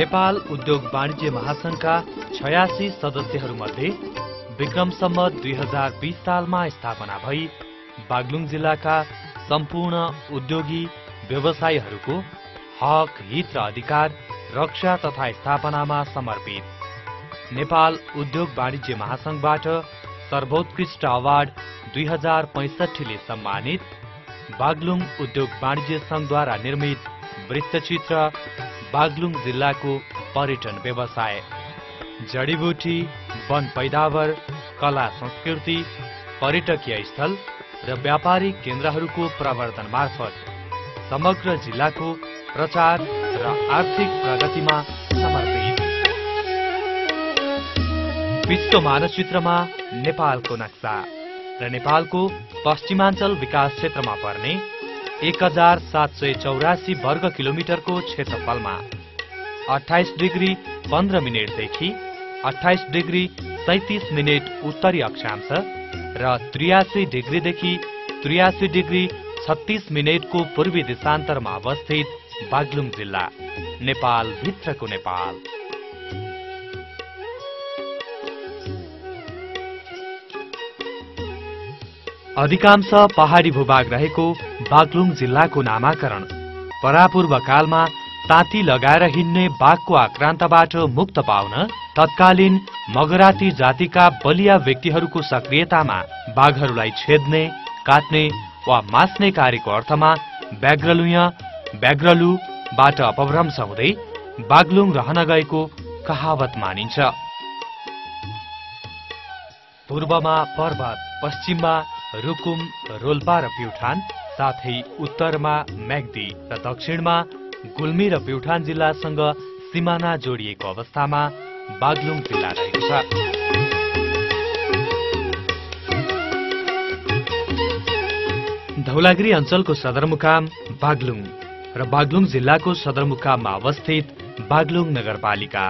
नेपाल उद्योग वाणिज्य महासंघका 86 सदस्यहरूमध्ये विक्रम सम्वत 2020 सालमा स्थापना भई बागलुङ जिल्लाका सम्पूर्ण उद्योगी व्यवसायीहरूको हक, हित र अधिकार रक्षा तथा स्थापनामा समर्पित नेपाल उद्योग वाणिज्य महासंघबाट सर्वोत्कृष्ट अवार्ड 2065 ले सम्मानित बागलुङ उद्योग वाणिज्य संघद्वारा निर्मित वृत्तचित्र बागलुङ जिल्लाको पर्यटन व्यवसाय, जडीबुटी, वन पैदावर, कला संस्कृति, पर्यटकीय स्थल र व्यापारिक केन्द्रहरूको प्रवर्धन मार्फत समग्र जिल्लाको प्रचार र आर्थिक प्रगतिमा समर्पित। विश्व मानचित्रमा नेपालको नक्सा र नेपालको पश्चिमाञ्चल विकास क्षेत्रमा पर्ने 1784 वर्ग किलोमिटरको क्षेत्रफलमा 28 डिग्री 15 मिनेटदेखि 28 डिग्री 37 मिनेट उत्तरी अक्षांश र 83 डिग्रीदेखि 83 डिग्री 36 मिनेटको पूर्वी देशान्तरमा अवस्थित बागलुङ जिल्ला नेपाल भित्रको नेपाल। अधिकांश पहाडी भूभाग रहेको बागलुङ जिल्लाको नामाकरण परापूर्व कालमा ताती लगाएर हिँड्ने बाघको आक्रान्तबाट मुक्त पाउन तत्कालीन मगराती जातिका बलिया व्यक्तिहरूको सक्रियतामा बाघहरूलाई छेड्ने, काट्ने वा मास्ने कार्यको अर्थमा व्याघ्रलुबाट अपभ्रंश हुँदै बागलुङ रहन गएको कहावत मानिन्छ। पूर्वमा पर्वत, पश्चिममा रुकुम, रोल्पा र प्युठान, साथै उत्तरमा म्याग्दी र दक्षिणमा गुल्मी र प्युठान जिल्लासँग सीमाना जोडिएको अवस्थामा बागलुङ जिल्ला रहेको छ। धौलागिरी अञ्चलको सदरमुकाम बागलुङ र बागलुङ जिल्लाको सदरमुकाममा अवस्थित बागलुङ नगरपालिका।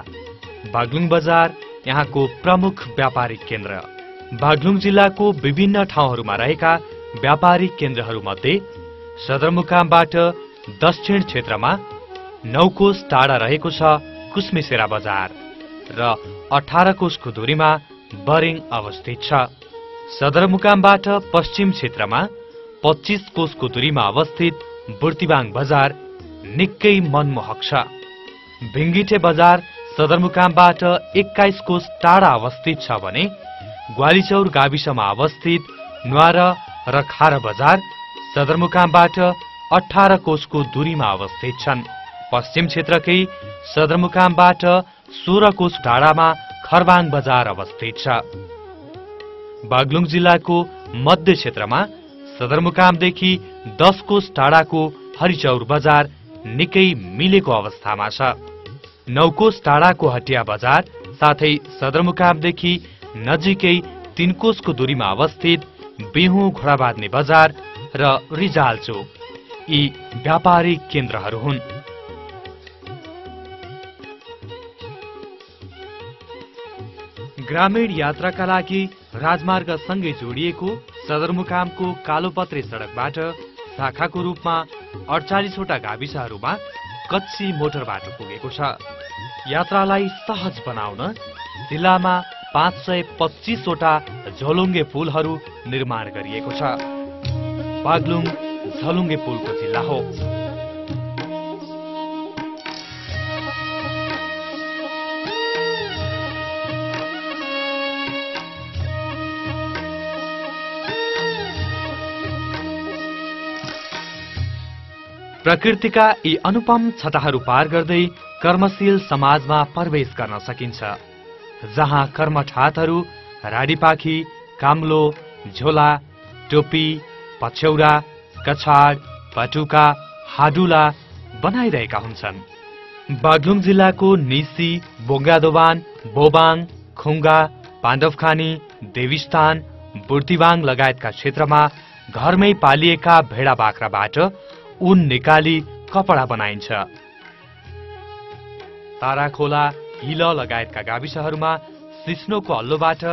बागलुङ बजार यहाँको प्रमुख व्यापारिक केन्द्र। बागलुङ जिल्लाको विभिन्न ठाउँहरूमा रहेका व्यापारिक केन्द्रहरूमध्ये सदरमुकामबाट दक्षिण क्षेत्रमा 9 कोस टाढा रहेको छ कुस्मेसेरा बजार र 18 कोसको दूरीमा बरेङ अवस्थित छ। सदरमुकामबाट पश्चिम क्षेत्रमा 25 कोसको दूरीमा अवस्थित बुर्तिवाङ बजार निकै मनमोहक छ। भिङ्गिटे बजार सदरमुकामबाट 21 कोस टाढा अवस्थित छ भने ग्वालीचौर गाविसमा अवस्थित न्वार र खार बजार सदरमुकामबाट 18 कोसको दूरीमा अवस्थित छन्। पश्चिम क्षेत्रकै सदरमुकामबाट 16 कोस टाढामा खरबाङ बजार अवस्थित छ। बागलुङ जिल्लाको मध्य क्षेत्रमा सदरमुकामदेखि 10 कोस टाढाको हरिचौर बजार निकै मिलेको अवस्थामा छ। 9 कोस टाढाको हटिया बजार साथै सदरमुकामदेखि नजिकै 3 कोसको दूरीमा अवस्थित बिहु घोडाबाद्ने बजार र रिजाल चोक यी व्यापारिक केन्द्रहरू हुन्। ग्रामीण यात्राका लागि राजमार्गसँगै जोडिएको सदरमुकामको कालोपत्रे सडकबाट शाखाको रूपमा 48 वटा गाविसहरूमा कच्ची मोटर बाटो पुगेको छ। यात्रालाई सहज बनाउन जिल्लामा 525 वटा झोलुङ्गे पुलहरू निर्माण गरिएको छ। बागलुङ झोलुङ्गे पुलको जिल्ला हो। प्रकृतिका यी अनुपम छटाहरू पार गर्दै कर्मशील समाजमा प्रवेश गर्न सकिन्छ, जहाँ कर्मठातहरू राडीपाखी, काम्लो, झोला, टोपी, पछ्यौरा, कछाड, पटुका, हाडुला बनाइरहेका हुन्छन्। बागलुङ जिल्लाको निसी, बोङ्गादोबान, बोबाङ, खुङ्गा, पाण्डवखानी, देवीस्थान, बुर्तिवाङ लगायतका क्षेत्रमा घरमै पालिएका भेडा बाख्राबाट ऊन निकाली कपडा बनाइन्छ। ताराखोला, हिल लगायतका गाविसहरूमा सिस्नोको हल्लोबाट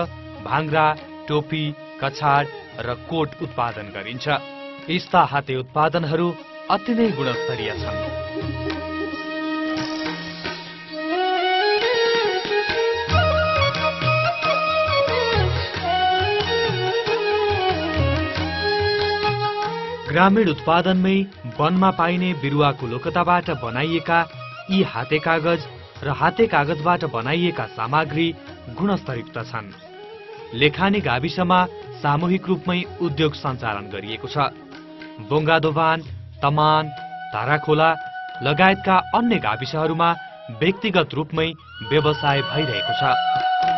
भाङ्रा, टोपी, कछाड र कोट उत्पादन गरिन्छ। यस्ता हाते उत्पादनहरू अति नै गुणस्तरीय छन्। ग्रामीण उत्पादनमै वनमा पाइने बिरुवाको लोकताबाट बनाइएका यी हाते कागज र हाते कागजबाट बनाइएका सामग्री गुणस्तरयुक्त छन्। लेखानी गाविसमा सामूहिक रूपमै उद्योग सञ्चालन गरिएको छ। बोंगादोभान, तमान, धाराखोला लगायतका अन्य गाविसहरूमा व्यक्तिगत रूपमै व्यवसाय भइरहेको छ।